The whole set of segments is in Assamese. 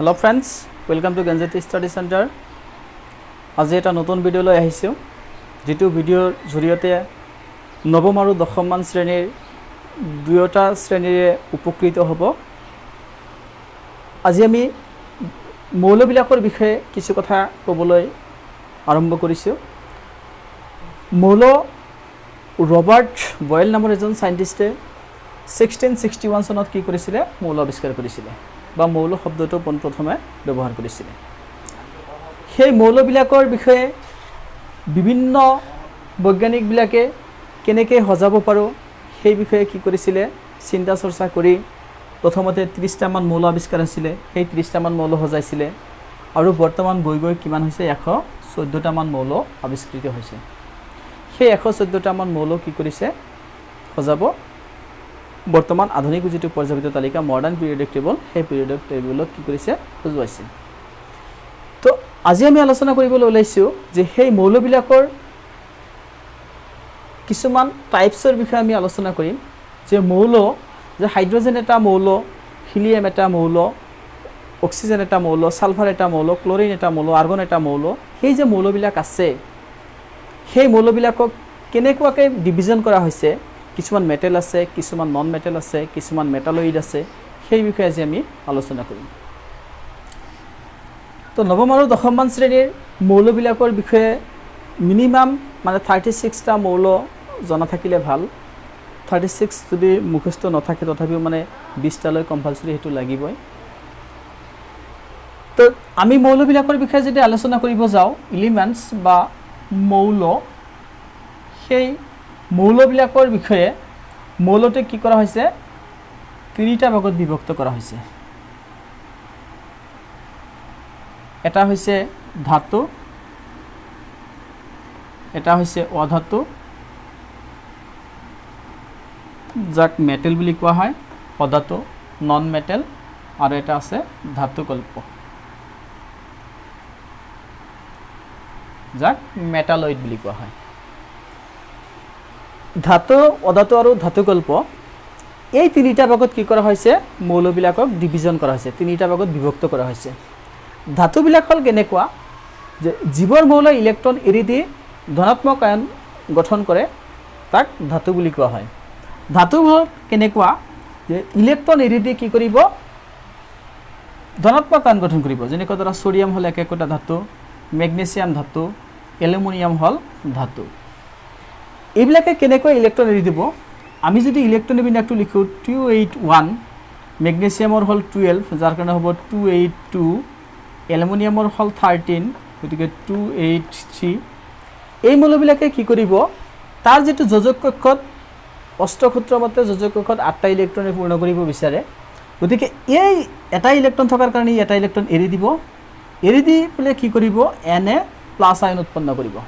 Hello friends, welcome to Gyanjyoti Study Center. আজি এটা নতুন ভিডিঅ' লৈ আহিছোঁ, যিটো ভিডিঅ'ৰ জৰিয়তে নৱম আৰু দশমমান শ্ৰেণীৰ দুয়োটা শ্ৰেণীৰে উপকৃত হ'ব। আজি আমি মৌলবিলাকৰ বিষয়ে কিছু কথা ক'বলৈ আৰম্ভ কৰিছোঁ। মৌল ৰবাৰ্ট বয়েল নামৰ এজন চাইণ্টিষ্টে 1661 চনত কি কৰিছিলে? মৌল আৱিষ্কাৰ কৰিছিলে বা মৌল শব্দটো পোনপ্ৰথমে ব্যৱহাৰ কৰিছিলে। সেই মৌলবিলাকৰ বিষয়ে বিভিন্ন বৈজ্ঞানিকবিলাকে কেনেকৈ সজাব পাৰোঁ, সেই বিষয়ে কি কৰিছিলে, চিন্তা চৰ্চা কৰি প্ৰথমতে 30টামান মৌল আৱিষ্কাৰ হৈছিলে। সেই 30টামান মৌল সজাইছিলে আৰু বৰ্তমান গৈ গৈ কিমান হৈছে? 114টামান মৌল আৱিষ্কৃত হৈছে। সেই 114টামান মৌল কি কৰিছে সজাব, বৰ্তমান আধুনিক যিটো পৰ্যাবৃত্ত তালিকা, মডাৰ্ণ পিৰিয়ডিক টেবল, সেই পিৰিয়ডিক টেবলত কি কৰিছে, সজোৱাইছে। তো আজি আমি আলোচনা কৰিবলৈ ওলাইছোঁ যে সেই মৌলবিলাকৰ কিছুমান টাইপছৰ বিষয়ে আমি আলোচনা কৰিম, যে মৌল যে হাইড্ৰজেন এটা মৌল, হিলিয়াম এটা মৌল, অক্সিজেন এটা মৌল, ছালফাৰ এটা মৌল, ক্লৰিন এটা মৌল, আৰ্গন এটা মৌল। সেই যে মৌলবিলাক আছে, সেই মৌলবিলাকক কেনেকুৱাকৈ ডিভিজন কৰা হৈছে, কিছুমান মেটেল আছে, কিছুমান নন মেটেল আছে, কিছুমান মেটালইড আছে, সেই বিষয়ে আজি আমি আলোচনা কৰিম। তো নৱম আৰু দশমমান শ্ৰেণীৰ মৌলবিলাকৰ বিষয়ে মিনিমাম মানে 36টা মৌল জনা থাকিলে ভাল। 36 যদি মুখস্থ নাথাকে, তথাপিও মানে 20টালৈ কম্পালচৰি সেইটো লাগিবই। তো আমি মৌলবিলাকৰ বিষয়ে যদি আলোচনা কৰিব যাওঁ, ইলিমেণ্টছ বা মৌল, সেই মৌলবিলাকৰ বিষয়ে মৌলতে কি কৰা হৈছে? তিনিটা ভাগত বিভক্ত কৰা হৈছে। এটা হৈছে ধাতু, এটা হৈছে অধাতু, যাক মেটেল বুলি কোৱা হয়, অধাতু, নন মেটেল, আৰু এটা আছে ধাতুকল্প, যাক মেটালইড বুলি কোৱা হয়। ধাতু, অধাতু আৰু ধাতুকল্প, এই তিনিটা ভাগত কি কৰা হৈছে? মৌলবিলাকক ডিভিজন কৰা হৈছে, তিনিটা ভাগত বিভক্ত কৰা হৈছে। ধাতুবিলাক হ'ল কেনেকুৱা যে যিবোৰ মৌল ইলেক্ট্ৰন এৰি দি ধনাত্মক আয়ন গঠন কৰে, তাক ধাতু বুলি কোৱা হয়। ধাতু হ'ল কেনেকুৱা যে ইলেক্ট্ৰন এৰি দি কি কৰিব? ধনাত্মক আয়ন গঠন কৰিব। যেনেকুৱা ধৰা ছ'ডিয়াম হ'ল এক একোটা ধাতু, মেগনেছিয়াম ধাতু, এলুমিনিয়াম হ'ল ধাতু। এইবিলাকে কেনেকৈ ইলেক্ট্ৰন এৰি দিব? আমি যদি ইলেক্ট্ৰন বিন্যাসটো লিখোঁ, 2 8 1, মেগনেছিয়ামৰ হ'ল 12, যাৰ কাৰণে হ'ব 2 8 2, এলুমিনিয়ামৰ হ'ল 13, গতিকে 2 8 3। এই মৌলবিলাকে কি কৰিব? তাৰ যিটো যোজক কক্ষত, অষ্টসূত্ৰ মতে যোজক কক্ষত আঠটা ইলেক্ট্ৰনে পূৰ্ণ কৰিব বিচাৰে। গতিকে এই এটা ইলেক্ট্ৰন থকাৰ কাৰণে ই এটা ইলেক্ট্ৰন এৰি দিব। এৰি দি পেলাই কি কৰিব? এন এ প্লাছ আয়ন উৎপন্ন কৰিব।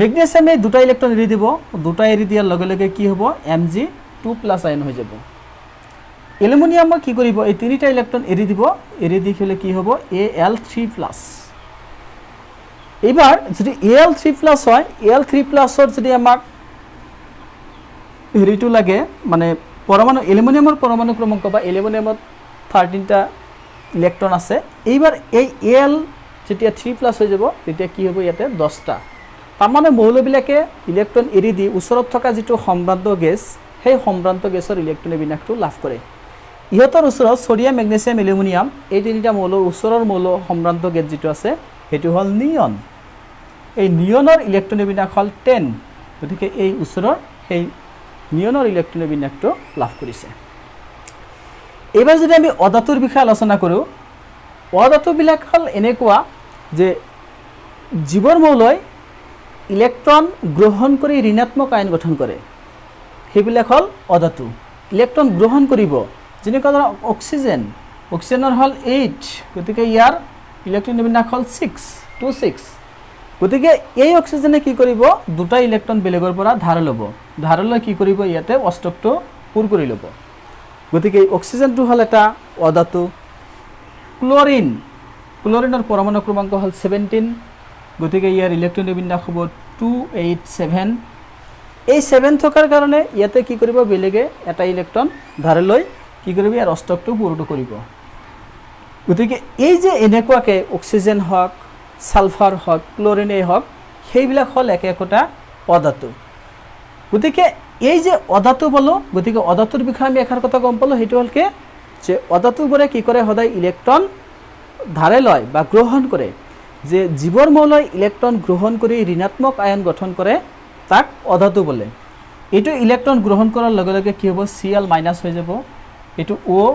মেগনেছিয়ামে দুটা ইলেক্ট্ৰন এৰি দিব। দুটা এৰি দিয়াৰ লগে লগে কি হ'ব? Mg2+ ion হৈ যাব। এলুমিনিয়ামে কি কৰিব? এই তিনিটা ইলেক্ট্ৰন এৰি দিব। এৰি দি পেলাই কি হ'ব? Al3+। এইবাৰ যদি এ এল থ্ৰী প্লাছ হয়, এ এল থ্ৰী প্লাছৰ যদি আমাক হেৰিটো লাগে, মানে পৰমাণু, এলুমিনিয়ামৰ পৰমাণু ক্ৰমাংক বা এলুমিনিয়ামত 13টা ইলেক্ট্ৰন আছে। এইবাৰ এই এ এল যেতিয়া 3+ হৈ যাব, তেতিয়া কি হ'ব? ইয়াতে 10টা। তাৰমানে মৌলবিলাকে ইলেক্ট্ৰন এৰি দি ওচৰত থকা যিটো সম্ভ্ৰান্ত গেছ, সেই সম্ভ্ৰান্ত গেছৰ ইলেক্ট্ৰনৰ বিন্যাসটো লাভ কৰে। ইহঁতৰ ওচৰত ছ'ডিয়াম, মেগনেছিয়াম, এলুমিনিয়াম, এই তিনিটা মৌলৰ ওচৰৰ মৌল, সম্ভ্ৰান্ত গেছ যিটো আছে, সেইটো হ'ল নিয়ন। এই নিয়নৰ ইলেক্ট্ৰনৰ বিন্যাস হ'ল 10। গতিকে এই ওচৰৰ সেই নিয়নৰ ইলেক্ট্ৰনৰ বিন্যাসটো লাভ কৰিছে। এইবাৰ যদি আমি অধাতুৰ বিষয়ে আলোচনা কৰোঁ, অধাতুবিলাক হ'ল এনেকুৱা যে যিবোৰ মৌলই ইলেক্ট্ৰন গ্ৰহণ কৰি ঋণাত্মক আয়ন গঠন কৰে, সেইবিলাক হ'ল অধাতু। ইলেক্ট্ৰন গ্ৰহণ কৰিব, যেনেকুৱা ধৰক অক্সিজেন। অক্সিজেনৰ হ'ল 8, গতিকে ইয়াৰ ইলেক্ট্ৰন বিন্যাস হ'ল 6 2 6। গতিকে এই অক্সিজেনে কি কৰিব? দুটা ইলেক্ট্ৰন বেলেগৰ পৰা ধাৰ ল'ব। ধাৰ লৈ কি কৰিব? ইয়াতে অষ্টকটো পূৰ কৰি ল'ব। গতিকে এই অক্সিজেনটো হ'ল এটা অধাতু। ক্লৰিন, ক্লৰিনৰ পৰমাণু ক্ৰমাংক হ'ল 17। গতিকে ইয়াৰ ইলেক্ট্ৰন বিন্যাস হ'ব 2 8 7। এই 7 থকাৰ কাৰণে ইয়াতে কি কৰিব? বেলেগে এটা ইলেক্ট্ৰন ধাৰে লৈ কি কৰিব? ইয়াৰ অষ্টকটো পূৰ্ণ কৰিব। গতিকে এই যে এনেকুৱাকৈ অক্সিজেন হওক, ছালফাৰ হওক, ক্লৰিনেই হওক, সেইবিলাক হ'ল একে একোটা অধাতু। গতিকে এই যে অধাতু পালোঁ, গতিকে অধাতুৰ বিষয়ে আমি এষাৰ কথা গম পালোঁ, সেইটো হ'ল কি যে অধাতুবোৰে কি কৰে? সদায় ইলেক্ট্ৰন ধাৰে লয় বা গ্ৰহণ কৰে। যে যিবোৰ মৌলই ইলেক্ট্ৰন গ্ৰহণ কৰি ঋণাত্মক আয়ন গঠন কৰে, তাক অধাতু বোলে। এইটো ইলেক্ট্ৰন গ্ৰহণ কৰাৰ লগে লগে কি হ'ব? চি এল মাইনাছ হৈ যাব, এইটো অ'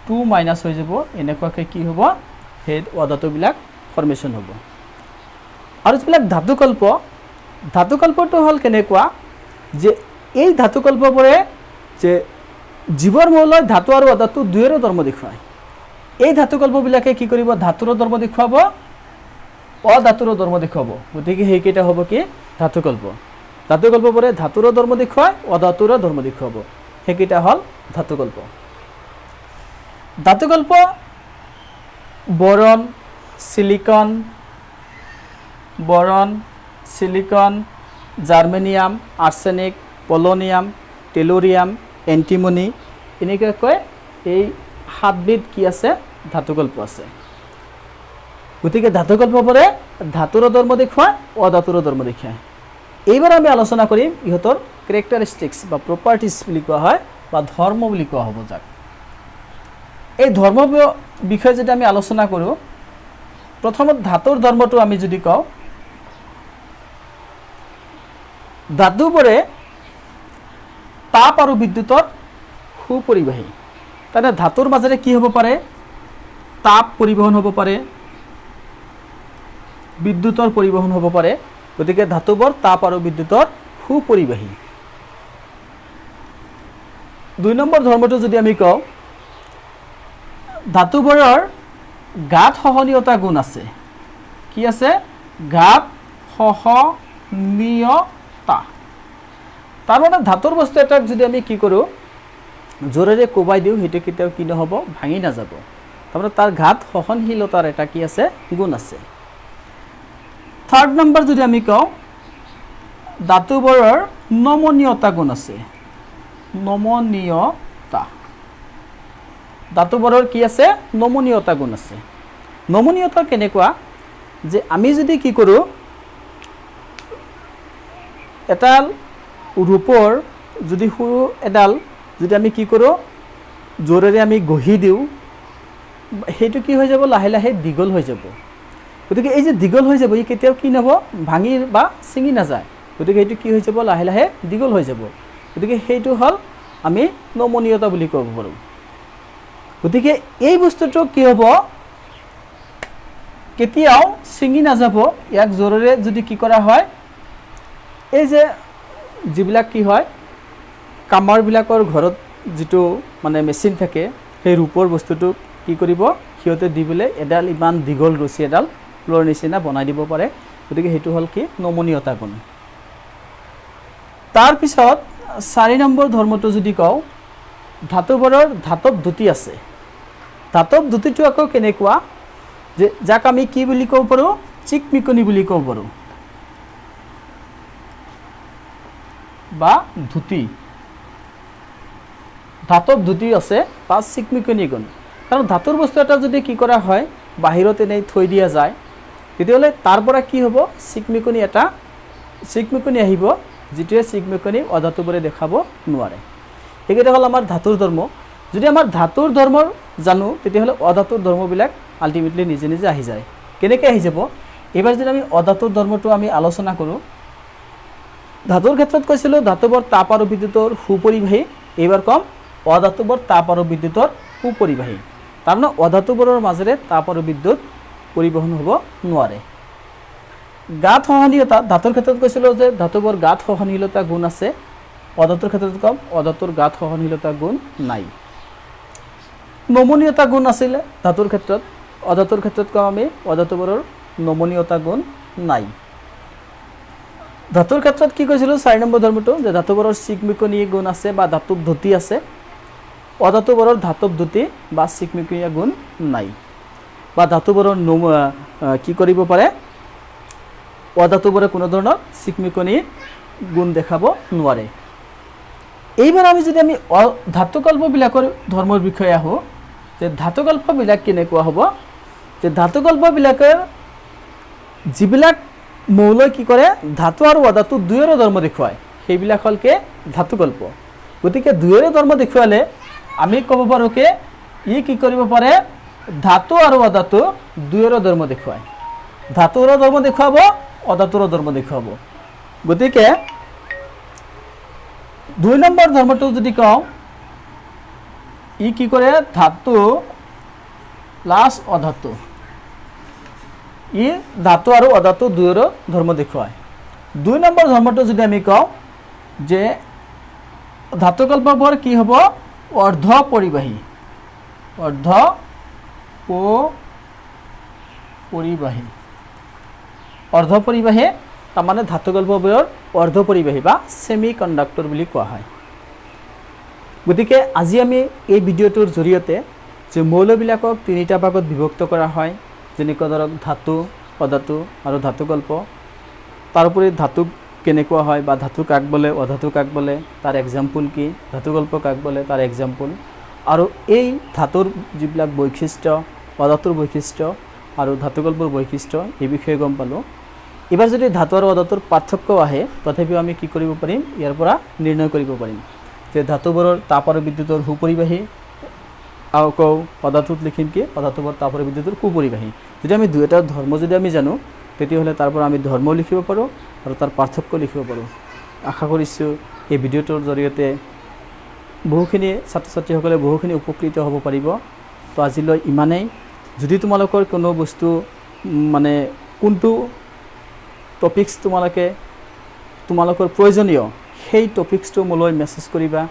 টু মাইনাছ হৈ যাব। এনেকুৱাকৈ কি হ'ব? সেই অধাতুবিলাক ফৰ্মেশ্যন হ'ব। আৰু যিবিলাক ধাতুকল্প, ধাতুকল্পটো হ'ল কেনেকুৱা যে এই ধাতুকল্পবোৰে যে যিবোৰ মৌলই ধাতু আৰু অধাতু দুয়োৰে ধৰ্ম দেখুৱায়, এই ধাতুকল্পবিলাকে কি কৰিব? ধাতুৰো ধৰ্ম দেখুৱাব, অধাতুৰো ধৰ্ম দেখুৱাব। গতিকে সেইকেইটা হ'ব কি? ধাতুকল্প। ধাতুকল্পবোৰে ধাতুৰো ধৰ্ম দেখুৱায়, অধাতুৰো ধৰ্ম দেখুৱাব, সেইকেইটা হ'ল ধাতুকল্প। ধাতুকল্প boron, silicon, boron, silicon, germanium, arsenic, polonium, tellurium, antimony, এনেকুৱাকৈ এই সাতবিধ কি আছে? ধাতুকল্প আছে। গতিকে ধাতুকল্পবোৰে ধাতুৰো ধৰ্ম দেখুৱায়, অধাতুৰো ধৰ্ম দেখুৱায়। এইবাৰ আমি আলোচনা কৰিম ইহঁতৰ কেৰেক্টাৰিষ্টিক্স বা প্ৰপাৰ্টিজ বুলি কোৱা হয় বা ধৰ্ম বুলি কোৱা হ'ব যাক। এই ধৰ্ম বিষয়ে যদি আমি আলোচনা কৰোঁ, প্ৰথমত ধাতুৰ ধৰ্মটো আমি যদি কওঁ, ধাতুবোৰে তাপ আৰু বিদ্যুতৰ সুপৰিবাহী। তাৰমানে ধাতুৰ মাজেৰে কি হ'ব পাৰে? তাপ পৰিবহণ হ'ব পাৰে, বিদ্যুতৰ পৰিবহণ হ'ব পাৰে। গতিকে ধাতুবোৰ তাপ আৰু বিদ্যুতৰ সুপৰিবাহী। দুই নম্বৰ ধৰ্মটো যদি আমি কওঁ, ধাতুবোৰৰ ঘাত সহনীয়তা গুণ আছে। কি আছে? ঘাত সহনীয়তা। তাৰমানে ধাতুৰ বস্তু এটাক যদি আমি কি কৰোঁ, জোৰেৰে কোবাই দিওঁ, সেইটো কেতিয়াও কি নহ'ব? ভাঙি নাযাব। তাৰমানে তাৰ ঘাত সহনশীলতাৰ এটা কি আছে? গুণ আছে। থাৰ্ড নম্বৰ যদি আমি কওঁ, ধাতুবোৰৰ নমনীয়তা গুণ আছে। নমনীয়তা, ধাতুবোৰৰ কি আছে? নমনীয়তা গুণ আছে। নমনীয়তা কেনেকুৱা যে আমি যদি কি কৰোঁ, এডাল ৰূপৰ যদি সৰু এডাল যদি আমি কি কৰোঁ, জোৰেৰে আমি ঘঁহি দিওঁ, সেইটো কি হৈ যাব? লাহে লাহে দীঘল হৈ যাব। গতিকে এই যে দীঘল হৈ যাব, ই কেতিয়াও কি নহ'ব? ভাঙি বা ছিঙি নাযায়। গতিকে সেইটো কি হৈ যাব? লাহে লাহে দীঘল হৈ যাব। গতিকে সেইটো হ'ল আমি নমনীয়তা বুলি ক'ব পাৰোঁ। গতিকে এই বস্তুটো কি হ'ব? কেতিয়াও ছিঙি নাযাব ইয়াক জোৰেৰে যদি কি কৰা হয়। এই যে যিবিলাক কি হয়, কামাৰবিলাকৰ ঘৰত যিটো মানে মেচিন থাকে, সেই ৰূপৰ বস্তুটো কি কৰিব সিহঁতে দি পেলাই এডাল ইমান দীঘল ৰছী এডাল ফুলৰ নিচিনা বনাই দিব পাৰে। গতিকে সেইটো হ'ল কি? নমনীয়তা গুণ। তাৰপিছত চাৰি নম্বৰ ধৰ্মটো যদি কওঁ, ধাতুবোৰৰ ধাতৱ দ্যুতি আছে। ধাতৱ দ্যুতিটো আকৌ কেনেকুৱা যে যাক আমি কি বুলি ক'ব পাৰোঁ? চিকমিকনি বুলি ক'ব পাৰোঁ বা ধুতি। ধাতৱ দ্যুতি আছে বা চিকমিকনি গুণ। কাৰণ ধাতুৰ বস্তু এটা যদি কি কৰা হয়, বাহিৰত এনেই থৈ দিয়া যায়, তেতিয়াহ'লে তাৰ পৰা কি হ'ব? চিকমিকনি এটা চিকমিকনি আহিব, যিটোৱে চিকমিকনি অধাতুবোৰে দেখাব নোৱাৰে। সেইকেইটা হ'ল আমাৰ ধাতুৰ ধৰ্ম। যদি আমাৰ ধাতুৰ ধৰ্মৰ জানো, তেতিয়াহ'লে অধাতুৰ ধৰ্মবিলাক আল্টিমেটলি নিজে নিজে আহি যায়। কেনেকৈ আহি যাব? এইবাৰ যদি আমি অধাতুৰ ধৰ্মটো আমি আলোচনা কৰোঁ, ধাতুৰ ক্ষেত্ৰত কৈছিলোঁ ধাতুবোৰ তাপ আৰু বিদ্যুতৰ সুপৰিবাহী। এইবাৰ ক'ম অধাতুবোৰ তাপ আৰু বিদ্যুতৰ সুপৰিবাহী। তাৰমানে অধাতুবোৰৰ মাজেৰে তাপ আৰু বিদ্যুৎ পৰিবহণ হ'ব নোৱাৰে। গাত সহনীয়তা, ধাতুৰ ক্ষেত্ৰত কৈছিলোঁ যে ধাতুবোৰ গাত সহনশীলতা গুণ আছে। অধাতুৰ ক্ষেত্ৰত ক'ম অধাতুৰ গাত সহনশীলতা গুণ নাই। নমনীয়তা গুণ আছিলে ধাতুৰ ক্ষেত্ৰত, অধাতুৰ ক্ষেত্ৰত কম আমি অধাতুবোৰৰ নমনীয়তা গুণ নাই। ধাতুৰ ক্ষেত্ৰত কি কৈছিলোঁ? চাৰি নম্বৰ ধৰ্মটো যে ধাতুবোৰৰ চিকমিকনি গুণ আছে বা ধাতুৱ দ্যুতি আছে। অধাতুবোৰৰ ধাতৱ দ্যুতি বা চিকমিকীয়া গুণ নাই। বা ধাতুবোৰৰ নম কি কৰিব পাৰে? অধাতুবোৰে কোনো ধৰণৰ চিকমিকনি গুণ দেখাব নোৱাৰে। এইবাৰ আমি যদি আমি ধাতুকল্পবিলাকৰ ধৰ্মৰ বিষয়ে আহোঁ। যে ধাতুকল্পবিলাক কেনেকুৱা হ'ব, যে ধাতুকল্পবিলাকৰ যিবিলাক মৌলই কি কৰে, ধাতু আৰু অধাতু দুয়োৰে ধৰ্ম দেখুৱায়, সেইবিলাক হ'ল কি? ধাতুকল্প। গতিকে দুয়োৰে ধৰ্ম দেখুৱালে আমি ক'ব পাৰোঁ কি ই কি কৰিব পাৰে? ধাতু আৰু অধাতু দুয়োৰে ধৰ্ম দেখুৱায়। ধাতুৰো ধৰ্ম দেখুৱাব, অধাতুৰো ধৰ্ম দেখুৱাব। গতিকে 2 নম্বৰ ধৰ্মটো যদি কওঁ, ই কি কৰে? ধাতু প্লাছ অধাতু, ই ধাতু আৰু অধাতু দুয়োৰো ধৰ্ম দেখুৱায়। 2 নম্বৰ ধৰ্মটো যদি আমি কওঁ যে ধাতুকল্পবোৰ কি হ'ব? অৰ্ধ পৰিবাহী, অৰ্ধ পৰিবাহী। অৰ্ধ পৰিবাহী তাৰমানে ধাতুকল্পবোৰৰ অৰ্ধ পৰিবাহী বা ছেমি কণ্ডাক্টৰ বুলি কোৱা হয়। গতিকে আজি আমি এই ভিডিঅ'টোৰ জৰিয়তে যে মৌলবিলাকক তিনিটা ভাগত বিভক্ত কৰা হয়, যেনেকুৱা ধৰক ধাতু, অধাতু আৰু ধাতুকল্প, তাৰোপৰি ধাতু কেনেকুৱা হয় বা ধাতু কাক বোলে, অধাতু কাক বোলে, তাৰ এক্সাম্পল কি, ধাতুকল্প কাক বোলে, তাৰ এক্সাম্পল, আৰু এই ধাতুৰ যিবিলাক বৈশিষ্ট্য, অধাতুৰ বৈশিষ্ট্য আৰু ধাতুকল্পৰ বৈশিষ্ট্য, এই বিষয়ে গম পালোঁ। এইবাৰ যদি ধাতু আৰু অধাতুৰ পাৰ্থক্য আহে, তথাপিও আমি কি কৰিব পাৰিম? ইয়াৰ পৰা নিৰ্ণয় কৰিব পাৰিম যে ধাতুবোৰৰ তাপ আৰু বিদ্যুতৰ সুপৰিবাহী, আৰু কওঁ অধাতুত লিখিম কি? অধাতুবোৰ তাপ আৰু বিদ্যুতৰ কুপৰিবাহী। যদি আমি দুয়োটা ধৰ্ম যদি আমি জানো, তেতিয়াহ'লে তাৰ পৰা আমি ধৰ্মও লিখিব পাৰোঁ আৰু তাৰ পাৰ্থক্য লিখিব পাৰোঁ। আশা কৰিছোঁ এই ভিডিঅ'টোৰ জৰিয়তে বহুখিনি ছাত্ৰ ছাত্ৰীসকলে বহুখিনি উপকৃত হ'ব পাৰিব। তো আজিলৈ ইমানেই। যদি তোমালোকৰ কোনো বস্তু মানে কোনটো টপিকছ তোমালোকৰ প্ৰয়োজনীয়, সেই টপিকছটো মোলৈ মেছেজ কৰিবা,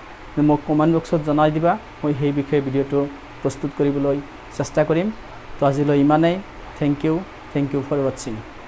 মোক কমেণ্ট বক্সত জনাই দিবা। মই সেই বিষয়ে ভিডিঅ'টো প্ৰস্তুত কৰিবলৈ চেষ্টা কৰিম। তো আজিলৈ ইমানেই। Thank you, thank you for watching.